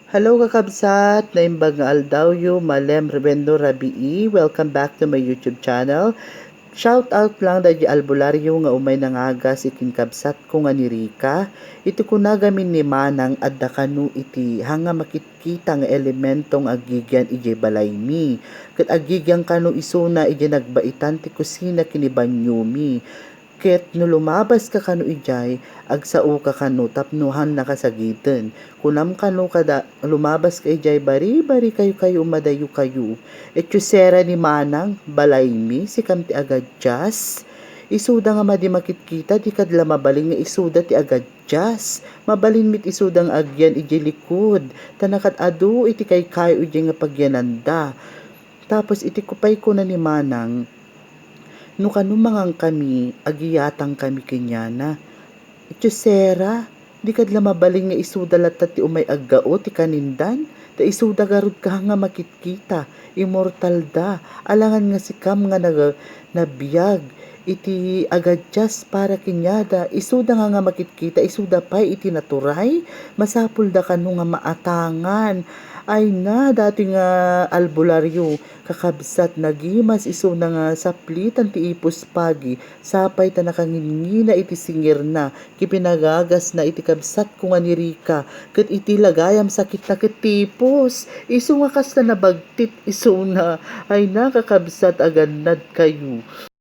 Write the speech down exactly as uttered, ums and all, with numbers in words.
Hello kakabsat, naimbag nga aldawyo, Malem Rubendo Rabii. Welcome back to my YouTube channel. Shout out lang daydi albularyo nga umay nangagas ikin kabsatko nga ni Rica. Iti kuna gamin ni Manang adda kano iti hanga makitkita nga elemento nga agigian idiay balaymi. Ket agigian kano isuna idiay nagbaitan ti kusina ken ni banyomi. Ket no lumabaska kano idiay, agsaoka kano tapno han nakasagiden. Kunam kano kada lumabaska idiay, bari-bari kayo kayo, umadayo kayo. Etyo sera ni Manang, balaymi, sikam ti agadias. Isuda nga madi makitkita, dika la mabalin nga isuda ti agadias. Mabalin met isuda nga agian idiay likud, ta nakat-adu iti kaykayo idiay nga pagiananda. Tapos iti kupay kuna ni Manang, no kano mangankami, agiyatangkami kaniana. Etyo sera, dika la mabalin nga isuda latta ti umay aggao ti kanindan, ta isuda garud ka nga makitkita, immortal da, alangan nga sikam nga nag-, nabiag iti agadias para kaniada, isuda nga, nga makitkita, isuda pay iti naturay, masapulda kano nga maatangan. Ay na, datoy nga albularyo, kakabsat, nagimas isuna nga saplitan ti ipus pagi, sapay ta nakangingina iti singirna, ken pinagagasna iti kabsatko nga ni Rica, ket iti lagayam sakitna ket ti ipus, isu nga kasla nabagtit isuna. Ay na, kakabsat, agannad kayo.